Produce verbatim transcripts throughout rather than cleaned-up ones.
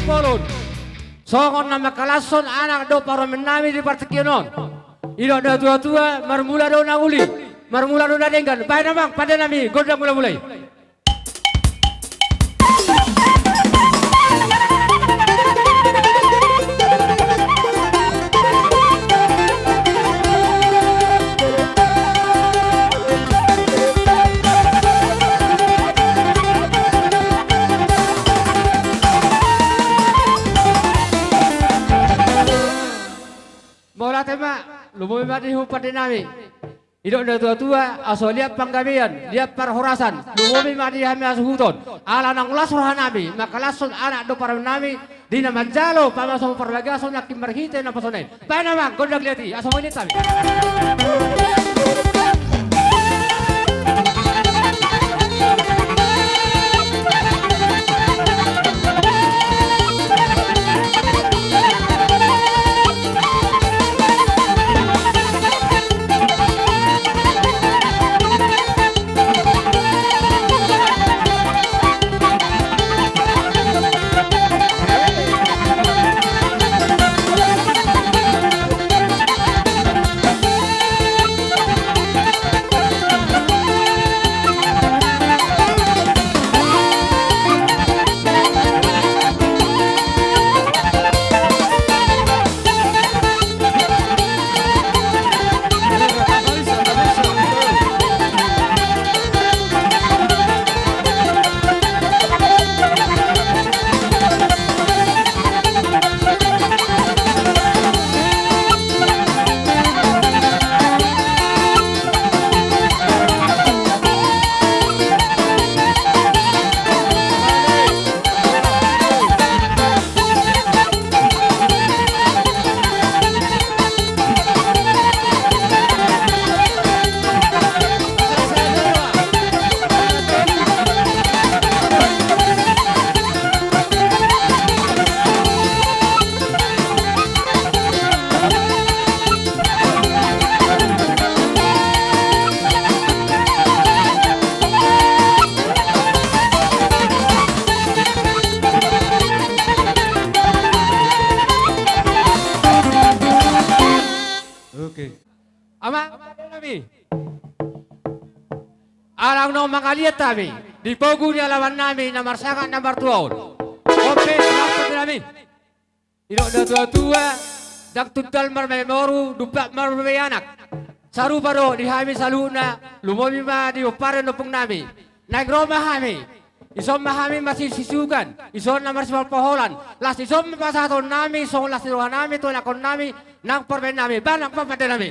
Bolon. Songon na mangkalashon anak dohot parumaen nami di partingkian on. Didok natuatua, marmula do na uli, marmula do na denggan. Bahen amang, pande nami, gondang mulamula i. Mauliate ma, lumobi ma di hamu pande nami. Didok natuatua, asa liat panggabean, liat parhorasan, lumobi ma di hami hasuhuton. Ala naung las roha nami mangkalashon anak dohot parumaen nami di na manjalo pamasumasu parbagason nangkin marhite naposona i. Bahen amang, gondang liat i, asa mauliate hami. Oke. Amang, pande nami. Ala naung mangaliat hami di pogu ni alaman nami na marsangap na martua on. Oke, amang, pande nami. Didok natuatua, ndang tuntal marmeamoru, dumpak marmeanak. Sarupa do di hami saluhutna, lumobi ma di pomparan ni ompung nami. Naeng ro ma hami, dison ma hami marsisisukan, dison na marsipolpoholan. Las dison ma pasahaton nami, songon las ni roha nami tu anakkon nami nang parumaen nami. Bahen amang, pande nami.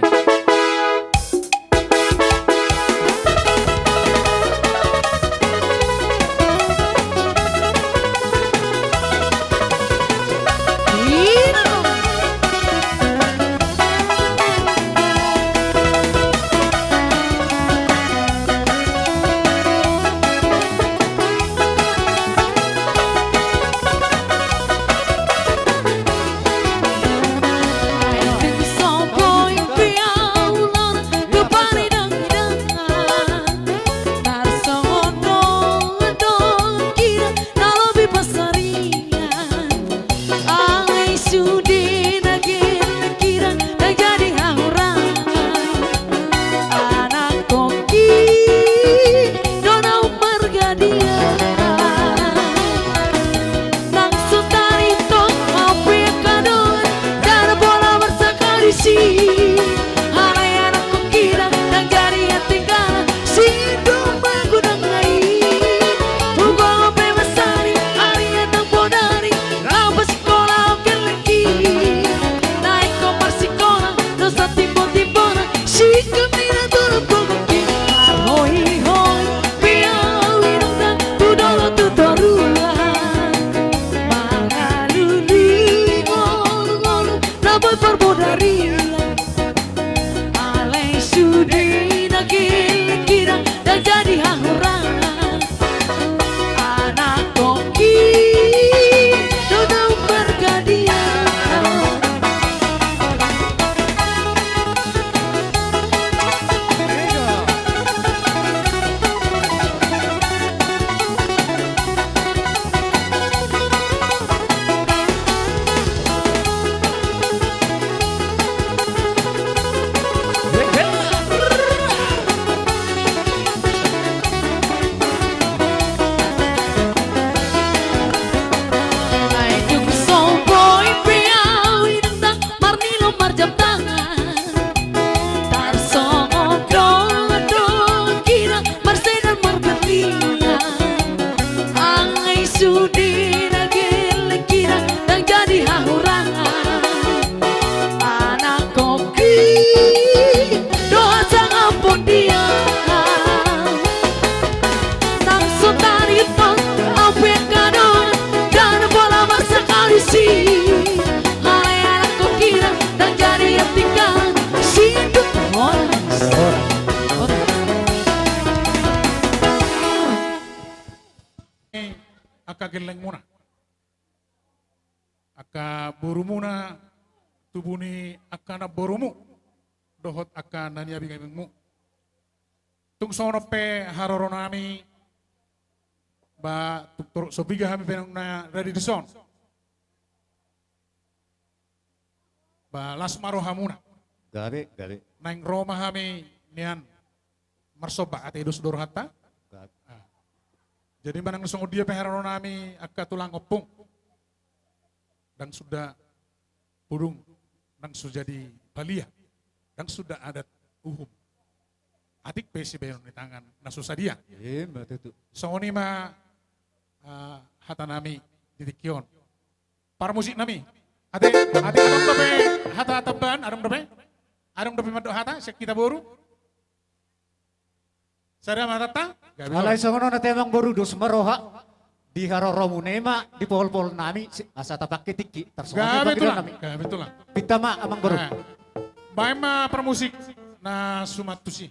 angka gellengmuna, angka borumuna, tubu ni angka namborumu dohot angka na niabingabingmu. Tung songon on pe haroronami, ba tung torop so piga hami pe naung na rade dison. Ba las ma rohamuna. Gabe, gabe. Naeng ro ma hami nian marsomba, ate, dos do rohanta. Gabe. Ah. Jadi manang songon dia pe haroronami angka tulang ompung, ndang suda pudung, ndang so jadi palia, ndang suda adat uhum. Atik pe sibahenon ni tangan na so sadia. Ima tutu. Songon i ma, ah, hatanami di tingki on. Parmusiknami. Ate, ate, adong dope hata tambaan, adong dope? Adong dope mandok hata sian hita boru? Sada ma hatanta? Gabe. Alai songon on, ate, amang boru, dos ma roha di haroromuna i ma di poholpoholnami, si-, asa tapangke tingki tarsongon. Gabe, tulang. Gabe, tulang. Pinta ma, amang boru. Eh, baen ma parmusik na suman tusi.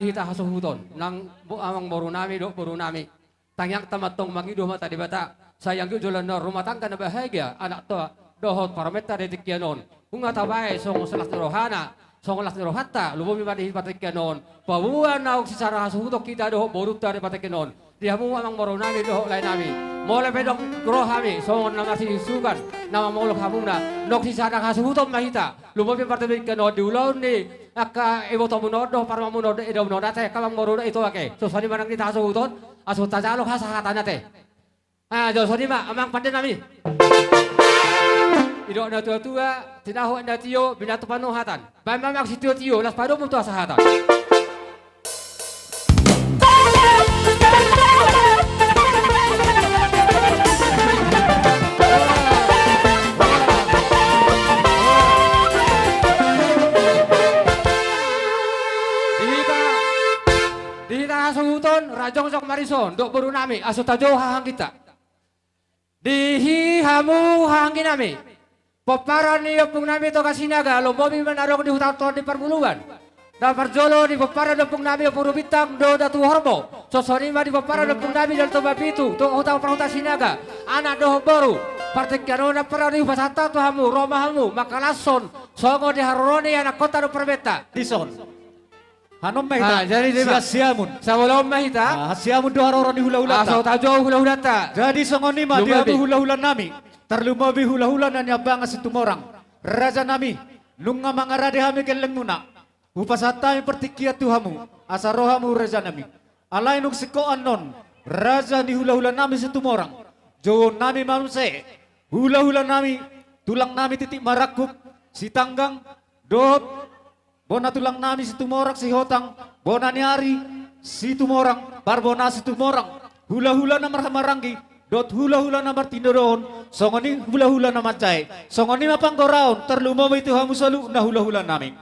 hita hasuhuton nang bo-, amangboru nami dohot boru nami. Tangiangta ma antong mangido hata Debata, sai anggiat jolo na rumah tangga na bahagia, anak toa dohot parumaenta di tingki on. Nunga tabaen songon las ni rohana, songon las ni rohanta, lumobi ma di partingkian on. Paboa naung sisada hasuhuton hita dohot borunta di partingkian on. Di hamu amangboru nami dohot lae nami, molo pe dung ro hami songon na marsisuhuton, na mamolop hamuna, naung sisada hasuhuton ma hita. Lumobi ma partingkian on di ulaon ni angka ibotomuna on dohot parumaenmuna on dohot idaonmuna on ate, angka amangboru dohot ito ake. Songon i ma nang hita hasuhuton, asa tajalo hasahatan ate. Ah, jolo songon i ma, amang pande nami. Didok na tua-tua, tinahu aek na tio, binatupano hatan. Baen ma amang sitio-tio, laos padomu tu hasahatan. Di hita, di hita hasuhuton, raja Jong Marison dohot boru nami, asa tajou hahaangginta. Di hamu hahaanggi nami, pomparan ni ompung nami Toga Sinaga, lumobi ma na adong di huta Tondi Parbuluan. Na parjolo di pomparan ni ompung nami Ompu Rubintang dohot Datu Horbo. Songon i ma di pomparan ni ompung nami Datu Bapitu dohot huta Parhuta Sinaga, anak dohot boru. Partingkian on na parjolo hupasahat hata tu hamu, ro ma hamu mangkalashon songon di haroro ni anakkonta dohot parumaenta. Dison. Hanon ma hita. Ah, jadi, jadi, Pak. Sian siamun. Sabola on ma hita. Ah, siamun do haroro ni hula-hulanta. Asa tajou hula-hulanta. Jadi songon i ma di hamu hula-hula nami. Tarlumobi hula-hula na niambangan Situmorang. Raja nami, nunga mangarade hami gellengmuna. Hupasahat hami partingkian tu hamu. Asa ro hamu raja nami. Alai nunga singkop annon, raja ni hula-hula nami Situmorang. Jouon nami ma muse. Hula-hula nami, tulang nami Titik Marangkup, Sitanggang, dohot bona tulang nami Situmorang Sihotang, bona ni ari Situmorang, parbona Situmorang, hula-hula na marhahamaranggi, dohot hula-hula na martinodohon, songon i hula-hula na manjae, songon i ma panggoraon, tarlumobi tu hamu solu na hula-hula nami.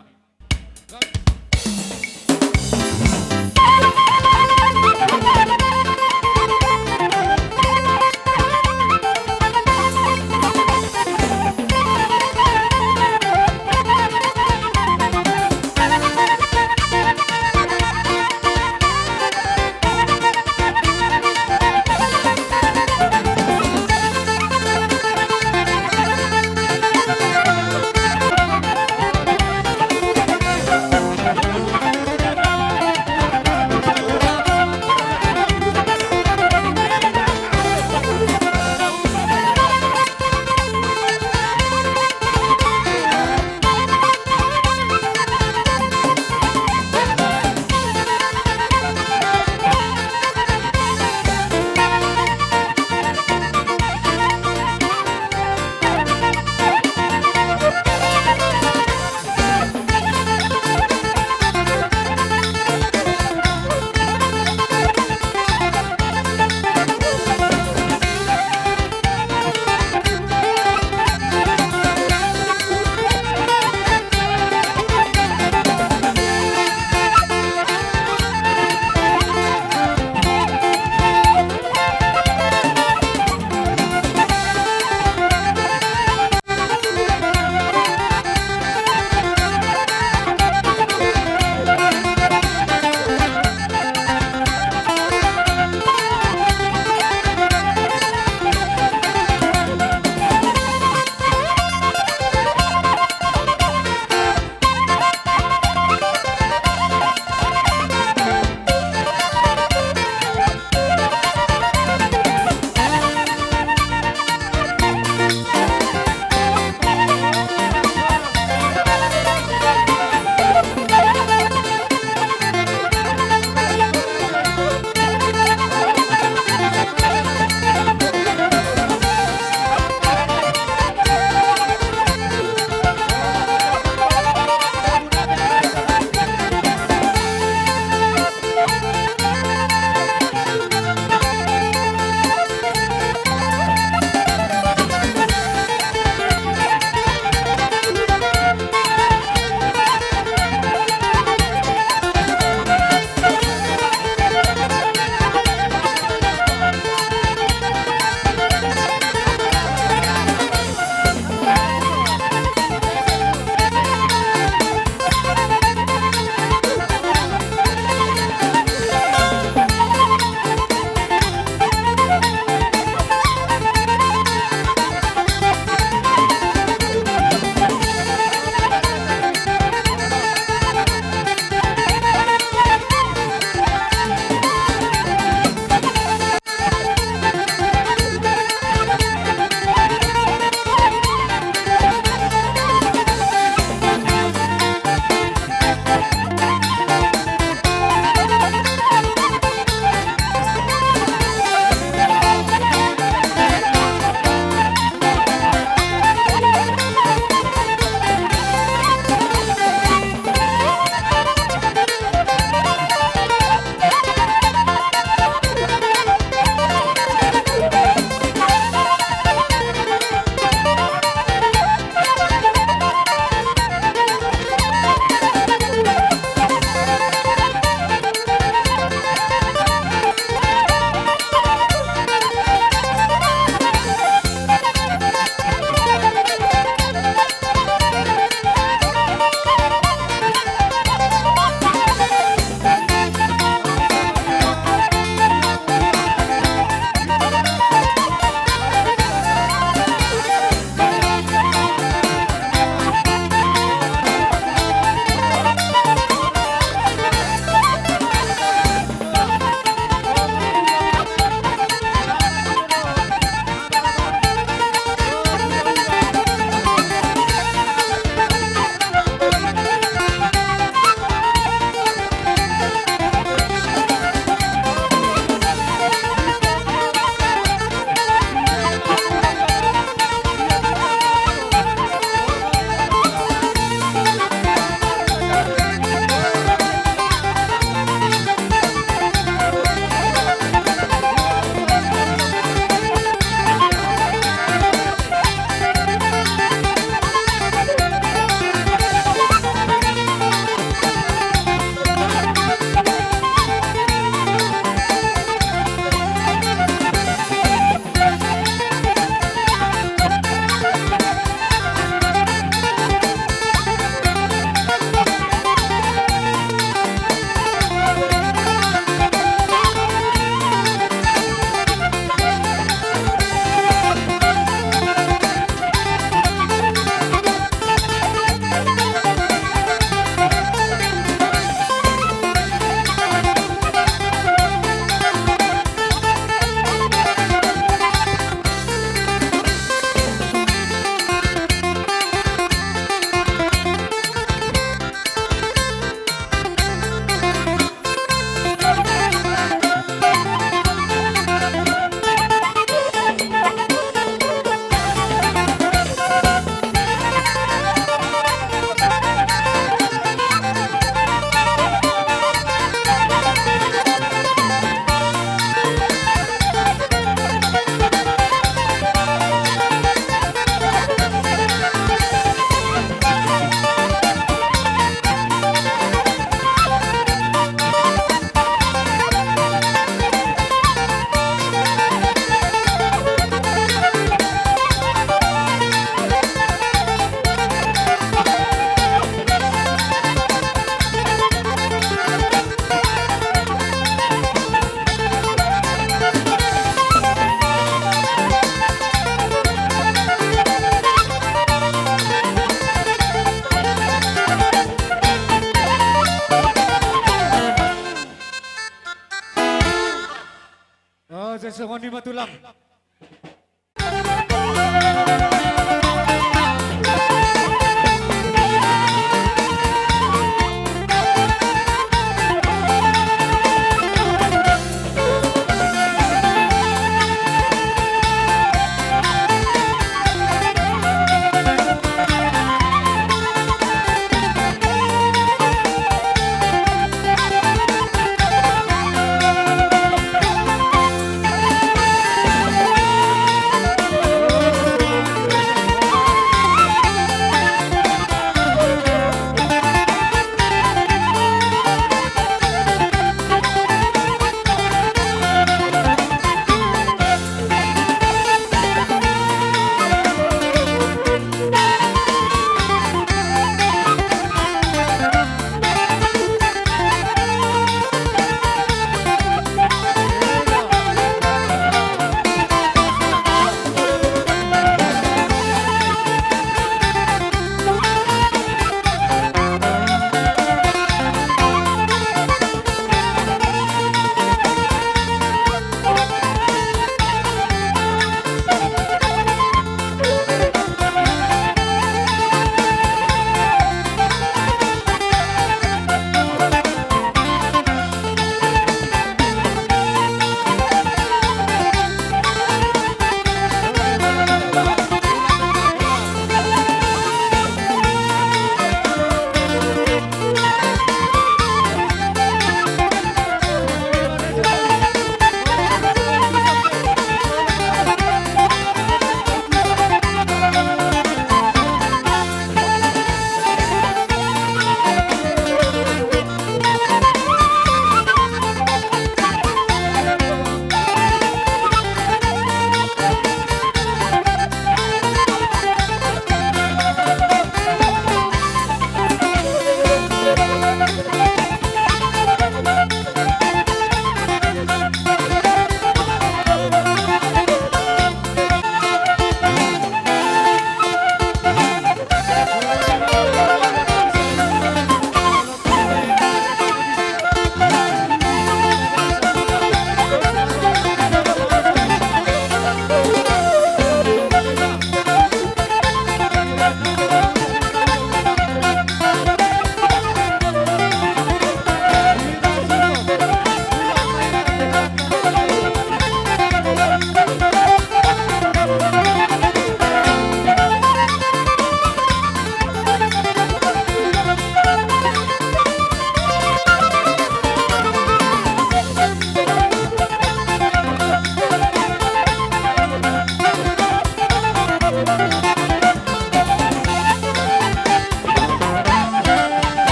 Songon i ma tulang.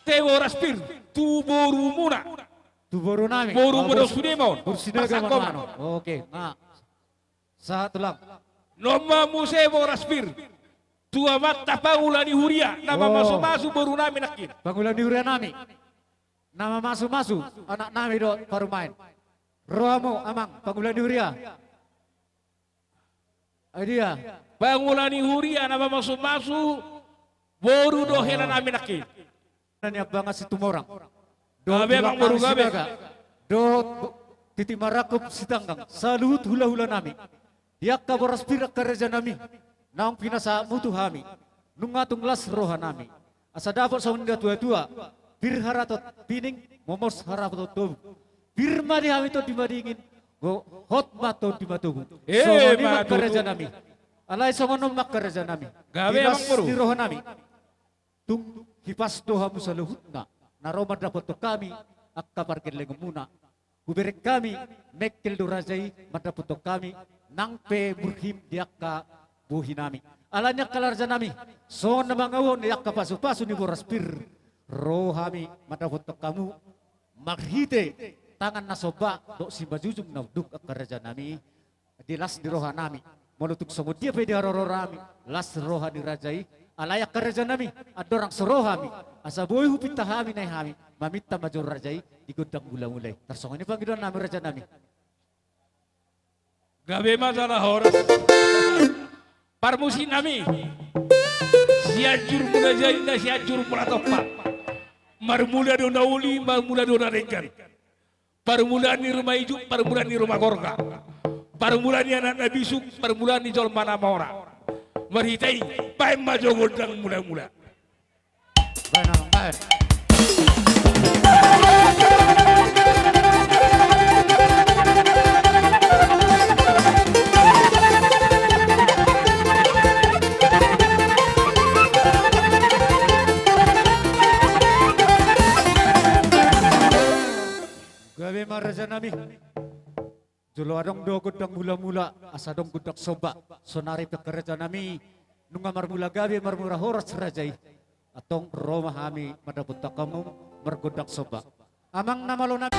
Te boras pir, tu borumuna. Tu boru nami. Borumu do sude ma on. Boru sude ma on. Oke, na. Sahat tulang. Nunga muse boras pir. Tu amanta pangula ni huria, na mamasumasu boru nami nangkin. Pangula ni huria nami. Na mamasumasu anak nami dohot parumaen. Ro hamu amang pangula ni huria. Ai dia. Pangula ni huria na mamasumasu boru dohot hela nami nangkin. Nani Ambangan Situmorang. Dohot Tulang Nami Sinaga. Dohot Titi Marangkup Sitanggang. Saluhut hulahula nami. Di angka boras pir angka raja nami. Naung pinasahatmu tu hami. Nunga tung las roha nami. Asa dapot songon natuatua. Pir haratot pining, momos haratot tobu. Pir ma di hami tondi madingin. Hot ma tondi matogu. Songon i ma angka raja nami. Alai songon on ma angka raja nami. Gabe amang boru. Di las ni roha nami. Tung hipas do hamu saluhutna, na ro mandapothon hami angka pargellengonmuna. Hubereng hami, mengkel do raja i mandapothon hami, nang pe murhim di angka bohi nami. Alani angka raja nami, songon na mangauhon di angka pasupasu ni boras pir, ro hami mandapothon hamu, marhite tangan na somba, dohot simanjujung na unduk angka raja nami. Di las ni roha nami. Molo tung songon dia pe di haroro nami, las roha ni raja i, alai angka raja nami, andorang so ro hami, asa boi hupinta hami nai hami, maminta ma jo raja i, di gondang mulamula i. Tarsongon i pangidoan nami raja nami. Gabe ma jala horas. Parmusik nami. Sianjur Mula Jadi, Sianjur Mula Tompa. Marmula do na uli, marmula do na denggan. Parmulaan ni ruma ijuk, parmulaan ni ruma gorga. Parmulaan ni anak na bisuk, parmulaan ni jolma na mora. Marhite i, baen ma jo gondang mula-mula. Baen, amang, baen. Gabe ma, raja nami. Jolo adong do gondang mula-mula, asa adong gondang somba. Sonari pe, raja nami, nunga marmula gabe, marmula horas raja i. Antong ro ma hami mandapothon hamu margondang somba. Amang na malo nami.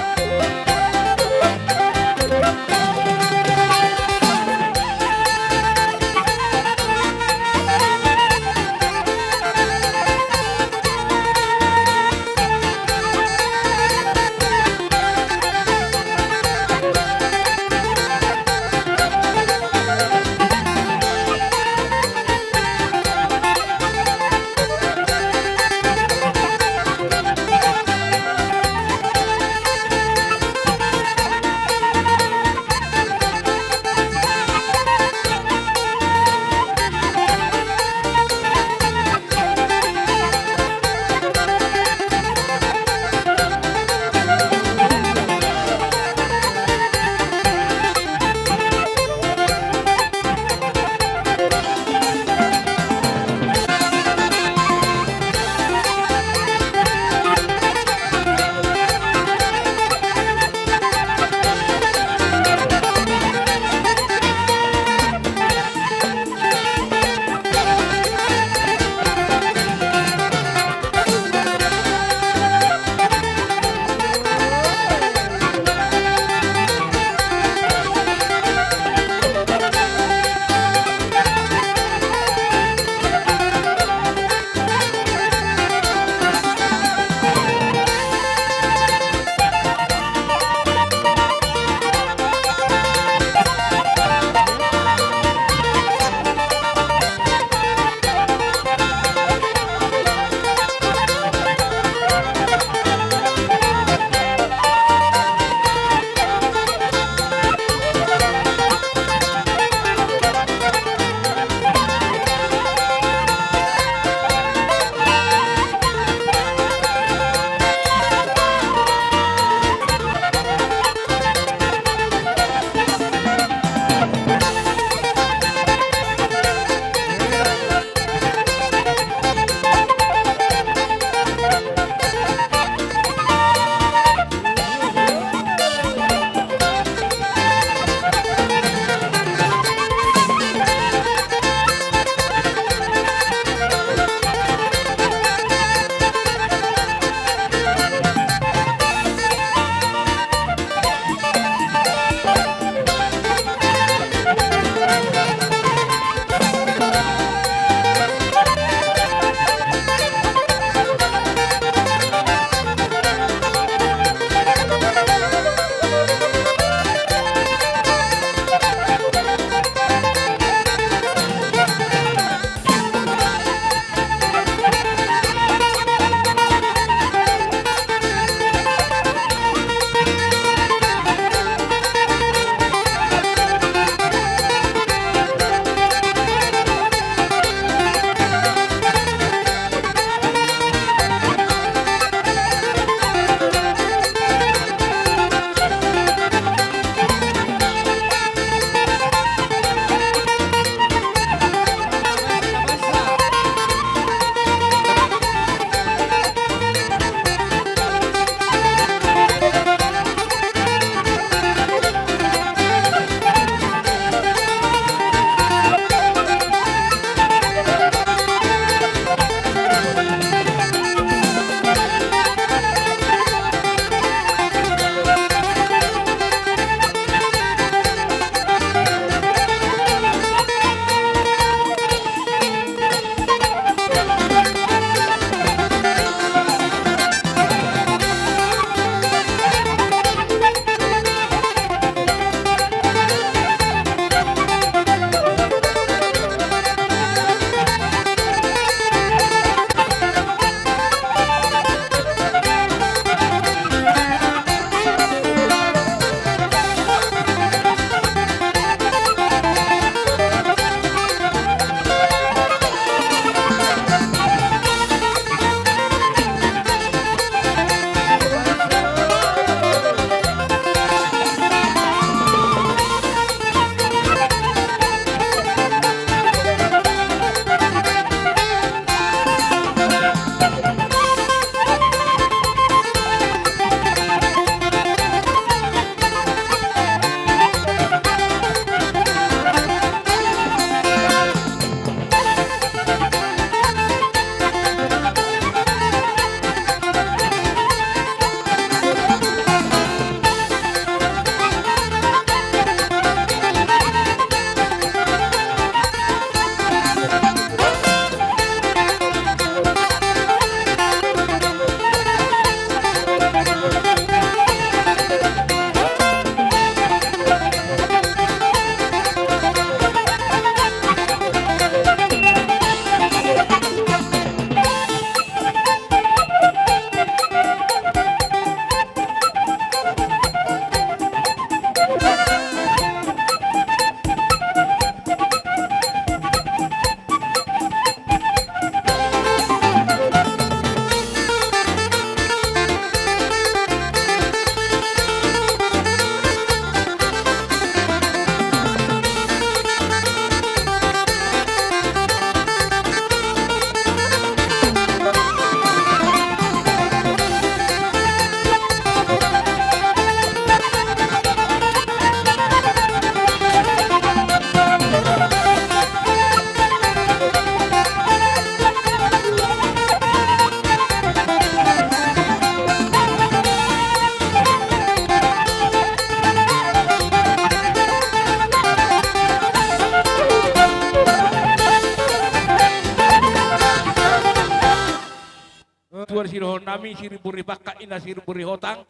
Dohonon nami, sirimbur ni pangkat ninna sirimbur ni hotang,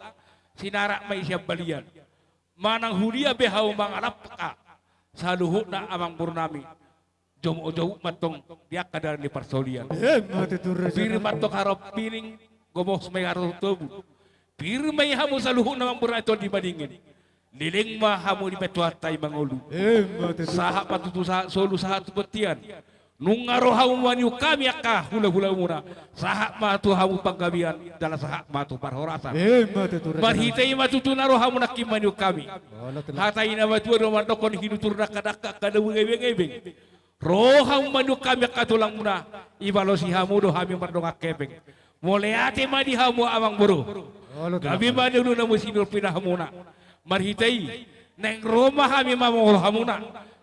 sinarak ma i sian balian. Manang huria be hamu mangalangka, saluhutna amangboru nami. Jomuk-jomuk ma antong di angka dalan ni parsaulian. Emma tutu, raja. Pir ma antong haroro pining, gomos ma i haroro tobu. Pir ma i hamu saluhutna amangboru nami tondi madingin. Leleng ma hamu dibahen Tuhanta i mangolu. Emma tutu. Sahat ma tutu sahat solu sahat tu bontean. Nunga ro hamu maniuk hami angka hula-hulamuna. Sahat ma tu hamu panggabean, jala sahat ma tu parhorasan. Emma tutu, raja. Marhite i ma tutu na ro hamu nangkin maniuk hami. Olo, tulang. Hata ni na matua do mandokkon, hinutur dangka-dangka angka dabu ngebeng-ngebeng. Ro hamu maniuk hami angka tulangmuna, dibalosi hamu do hami mardongan hepeng. Mauliate ma di hamu amangboru. Olo, tulang. Gabe ma di ngoluna muse sinur pinahanmuna. Marhite i, naeng ro ma hami mamangolo hamuna.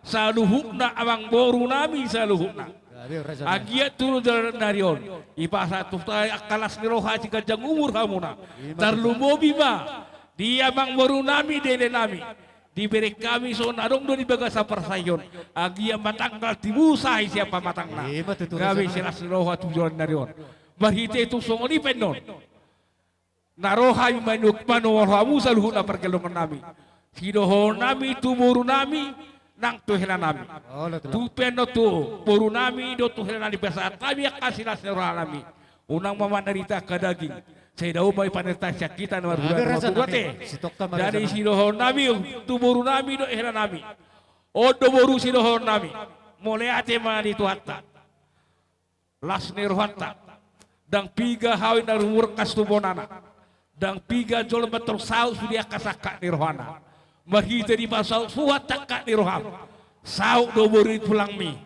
Saluhutna amangboru nami saluhutna. Gabe, raja. Anggiat tu joloan ni ari on, dipasahat Tuhanta angka las ni roha siganjang umur hamuna. Emma tutu. Tarlumobi ma di amangboru nami, di ele nami. Dibereng hami songon na adong do di bagasan parsahiton. Anggiat ma tanggal tibu sahi sian pamatangna. Emma tutu, raja. Gabe silas ni roha tu joloan ni ari on. Marhite tung songon i pe annon, na ro hami maniuk, manumangol hamu saluhutna pargellengon nami. Sidohonon nami tu boru nami nang tu hela nami. Olo, tulang. Tung pe annon tu boru nami dohot tu hela nami pasahat hami angka silas ni roha nami. Unang ma mandarita angka daging. Sai dao ma i pandarita sian hita na marhula. Gabe, raja, na marhula nami. Ate. Sitongka ma, raja. Jadi, raja, sidohonon nami tu boru nami dohot hela nami. On do boru sidohonon nami. Mauliate ma di Tuhanta. Las ni rohanta. Ndang piga hau i na rumurkas tu bonana. Ndang piga jolma antong saut sude angka sangkap ni rohana. Marhite dipasaut Tuhan sangkap ni roham, saut do boru ni tulangmi.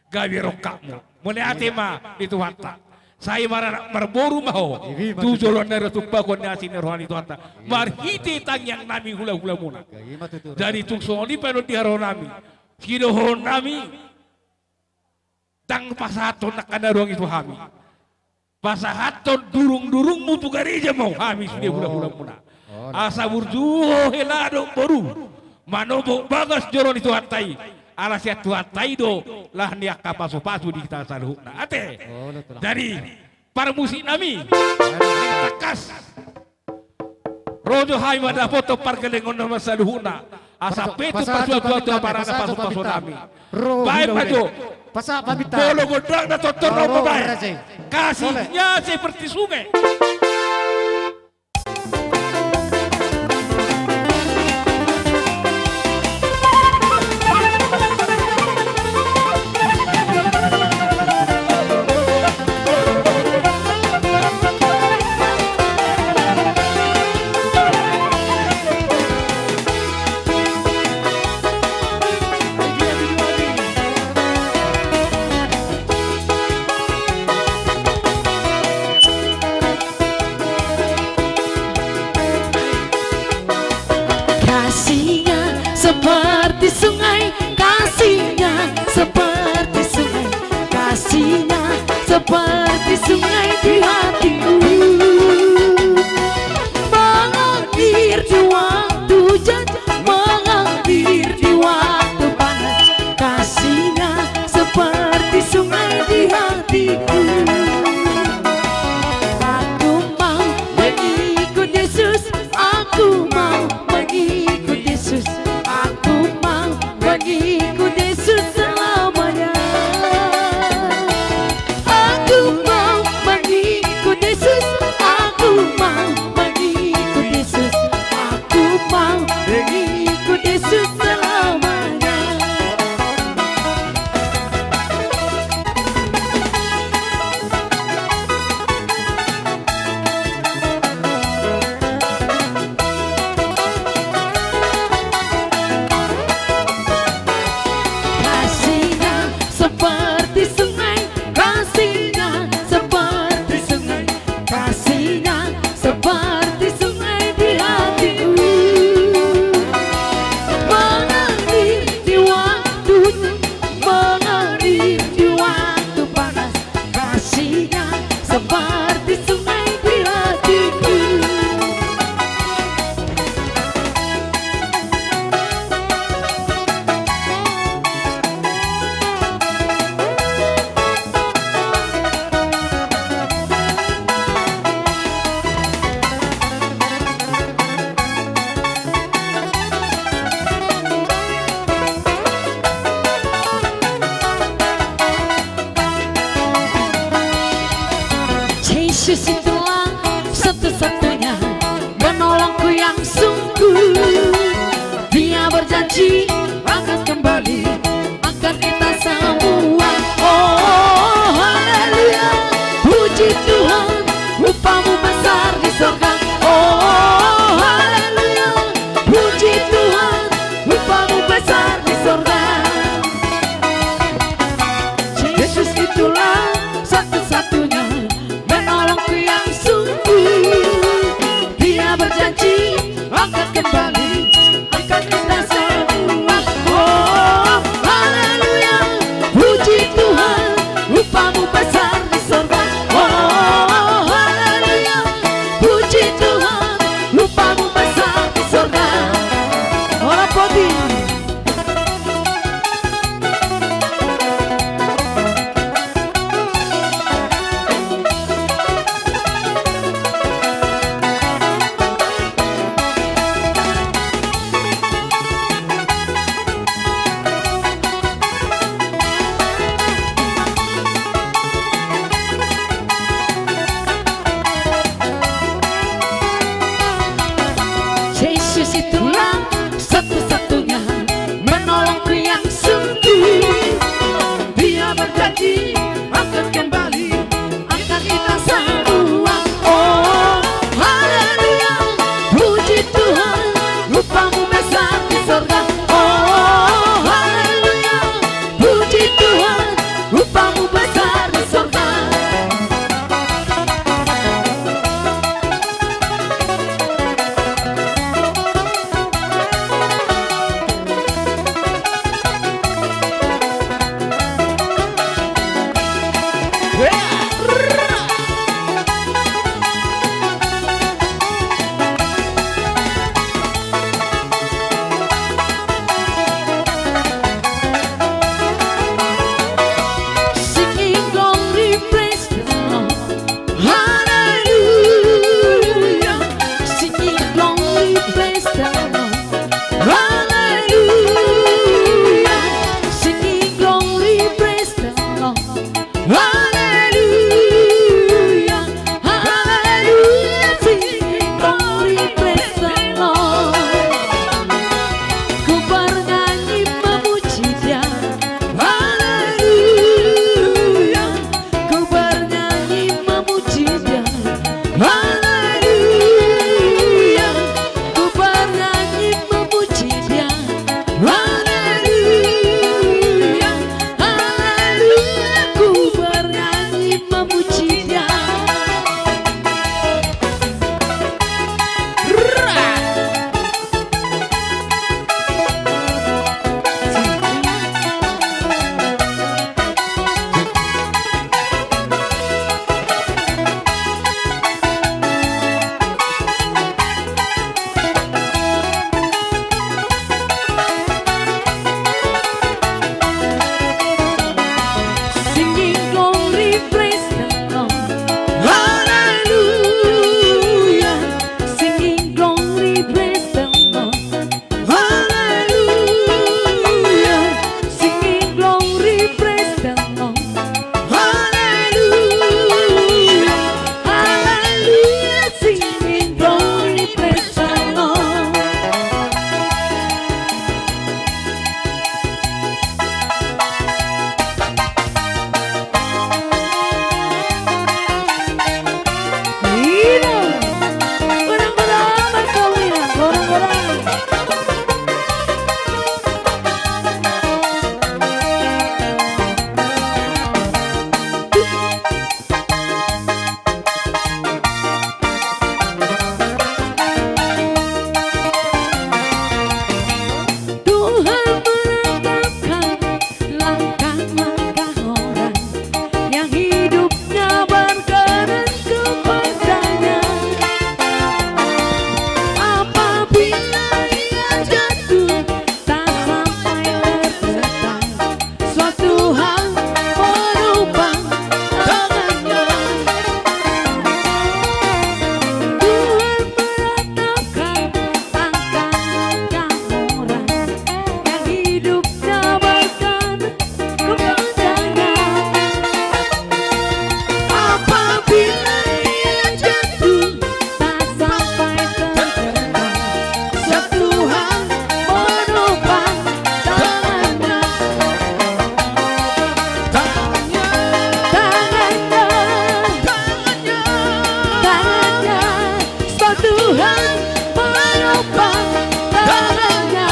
Gabe rongkapmu. Mauliate ma di Tuhanta. Sai maranak marboru ma ho. Ima tutu. Tu joloan ni ari on tumpahon ni asi ni roha ni Tuhanta. Ima. Marhite tangiang nami hula-hulamuna. Ima tutu. Jadi tung songon i pe annon di haroro nami. Sidohonon nami. Ndang pasahathon angka na roa i tu hami. Pasahathon durung-durungmu tu gareja ma ho hami sude hula-hulamuna. Oh. Asa burju ho hela dohot boru. Manopot bagas joro ni Tuhanta i. Ala sian Tuhanta i do laho ni angka pasu-pasu di hita saluhutna. Ate. Oh, betul. Jadi, parmusik nami. Tangkas. Ro jo hami mandapothon pargellengon nami saluhutna. Asa pe tu pasu-pasu, pasu-pasu nami. Baen ma jo. Pasahat pamintaan. Molo gondang na tonton ro ma baen. Kasihnya seperti sungai. Kasihnya seperti sungai, kasihnya seperti sungai, kasihnya seperti sungai di hatiku. Mengalir di waktu hujan, mengalir di waktu panas, kasihnya seperti sungai di hatiku. Aku mau mengikut Yesus, aku mau mengikut Yesus, aku mau mengikut Angkat kembali, angkat kita semua. Oh, haleluya. Puji Tuhan, upah-Mu besar di sorga. Oh, haleluya. Puji Tuhan, upah-Mu besar di sorga. Yesus itulah satu-satunya menolongku yang sungguh. Dia berjanji akan kembali, angkat kita semua. Oh, haleluya. Puji Tuhan, upah-Mu besar di sorga. Oh, haleluya. Puji Tuhan, upah-Mu besar di sorga. Ora poti. Yesus itulah satu-satunya menolongku yang sungguh. Dia berjanji akan kembali, angkat kita semua. Oh, haleluya. Puji Tuhan, upah-Mu besar di sorga. Oh, haleluya. Puji Tuhan, upah-Mu besar di sorga. Tuhan menumpang tangannya.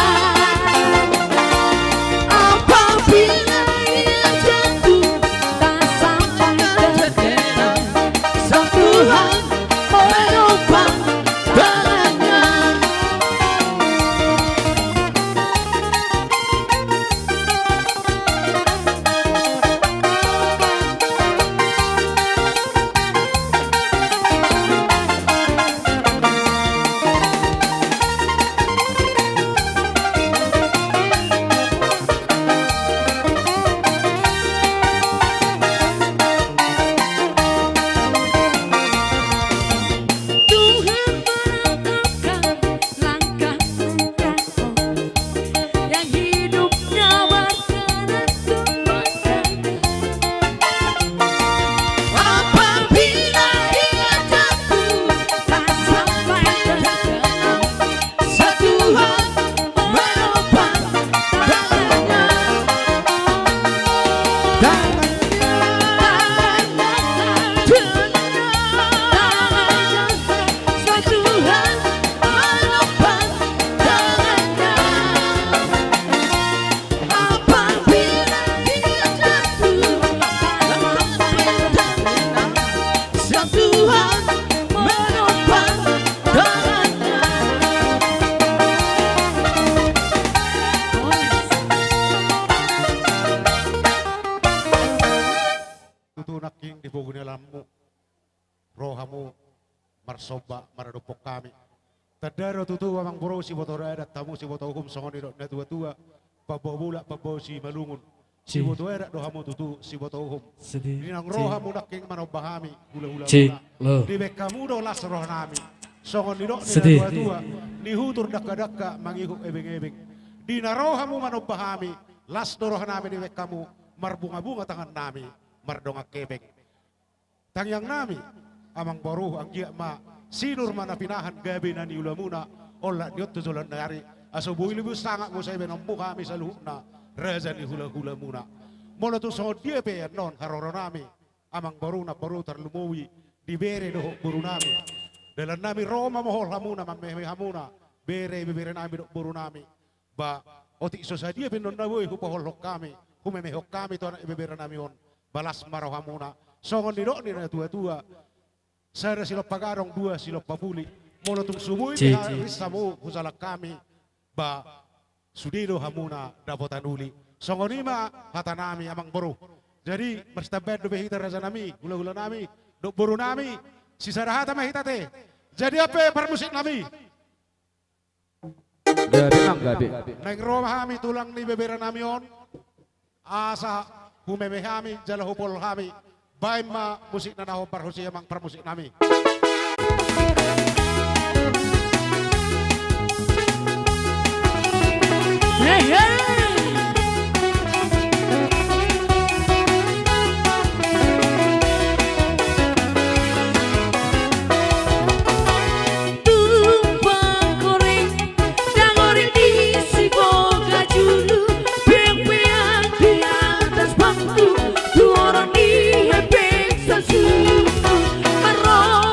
Apabila ia jatuh, tak sampai terkena, sang Tuhan menumpang tangannya. Tuhan menentukan langkah-langkahmu yang hidupnya berkenan kepada. Apabila ia jatuh, tak sampai terkena, sang Tuhan menumpang tangannya. Tangannya. Tangannya. Sang Tuhan menumpang tangannya. Apabila ia jatuh, sang Tuhan menumpang tangannya. Tutu nangkin di pogu ni alammu ro hamu marsomba maradophon hami. Tanda do tutu amang boru, siboto adat hamu, siboto uhum, songon nidok natua-tua, pambawa bolak, pambawa simalungun. Siboto adat do hamu tutu, siboto uhum. Di naung ro hamu nangkin manomba hami, hula-hula muna, dibaen hamu do las roha nami. Songon nidok ni natua-tua, nihutur dangka-dangka, mangihut ebeng-ebeng. Di na ro hamu manomba hami, las do roha nami dibaen hamu, marbunga-bunga tangan nami mardongan hepeng. Tangiang nami, amang boru, anggiat ma sinur ma na pinahan, gabe na niula muna, olat ni on tu joloan ni ari, asa boi lobi sangap muse baenonmu hami saluhutna, raja ni hula-hula muna. Molo tung songon dia pe annon haroro nami, amang boru, namboru, tarlumobi di bere dohot boru nami. Dalan nami ro mamohol hamuna, mammehe hamuna, bere, ibebere nami dohot boru nami. Ba, otik so sadia pe annon na boi hupoholhon hami, humemehon hami tu anak ibebere nami on, ba las ma rohamuna. Songon nidok ni natua-tua, sada silompa gadong, dua silompa puli. Molo tung so boi pe haris hamu hujalang hami, ba, sude do hamuna dapotan uli. Songon i ma hata nami, amang boru. Jadi, marsitambahan dope hita, raja nami, hula-hula nami dohot boru nami, sisada hata ma hita te. Jadi, ampe parmusik nami. Gabe, amang, gabe. Naeng ro ma hami tulang ni bebere nami on, asa humemehe hami jala hupohol hami. Baen ma musikna na hombar, hos i, amang parmusik nami. Hehe. Tumpang korek, dang orik di siboga julu, peang-peang di atas batu, tu orang di hepeng sasuku, aro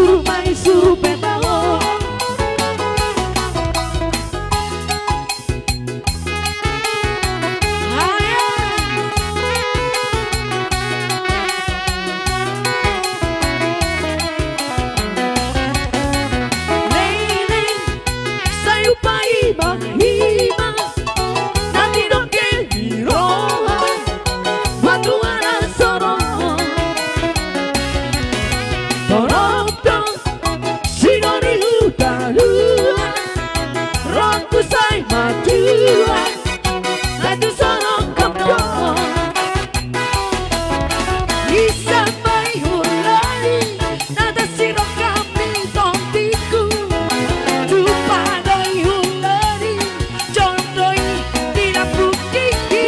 Rumai surupe bawo. Ayo. Leleng. Sai upa ima, ima. Na tidoke ni roha. Matuara soron. Torop do. Sidoni huta luar. Rohangku sai matua. Natu soron kapio. Isa mai hulani. Nata siro kami tompikku. Tupa dai hulani. Jondoi di lampu kiki.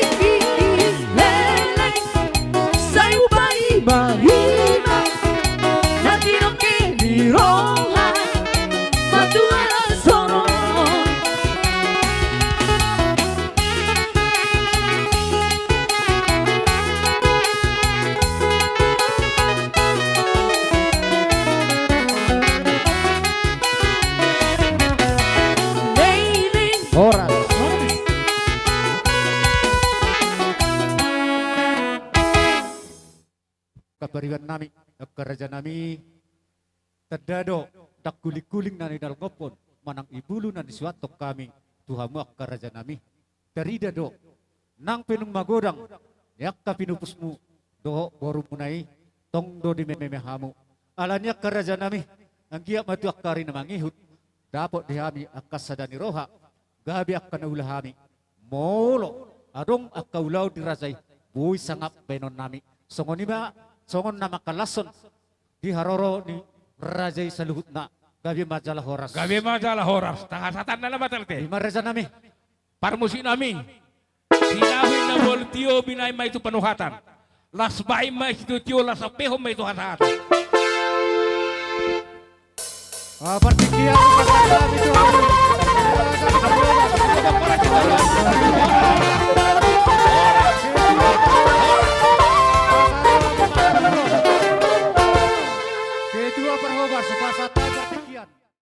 Leleng. Sai upa ima, ima. Na tidoke ni roha. Matuara soron. Horas. Horas. Angka pariban nami, angka raja nami, tanda do, ndang hulinghuling na nidalgophon, manang ibulu na nisuanhon hami, tu hamu angka raja nami. Tarida do, nang pe nunga magodang, ni angka pinupusmu, dohot borumuna i, tong do dimeme hamu. Alani angka raja nami, anggiat ma tu angka ari na mangihut, dapot di hami angka sada ni roha, gabe angka na ula hami. Molo adong angka ulaon di raja i, boi sangap baenon nami. Songon i ma, songon na mangkalashon di haroro ni raja i saluhutna. Gabe ma jala horas. Gabe ma jala horas. Tahasatanna na matarte. Ima raja nami. Parmusik nami. Sinahi na boi tio binahen ma i tu panuhatan. Las bahen ma i tu tio, las ampehon ma i tu hasahatan. Ah, partingkian, partingkian itu. Ketua Parhobas, pasahat partingkian.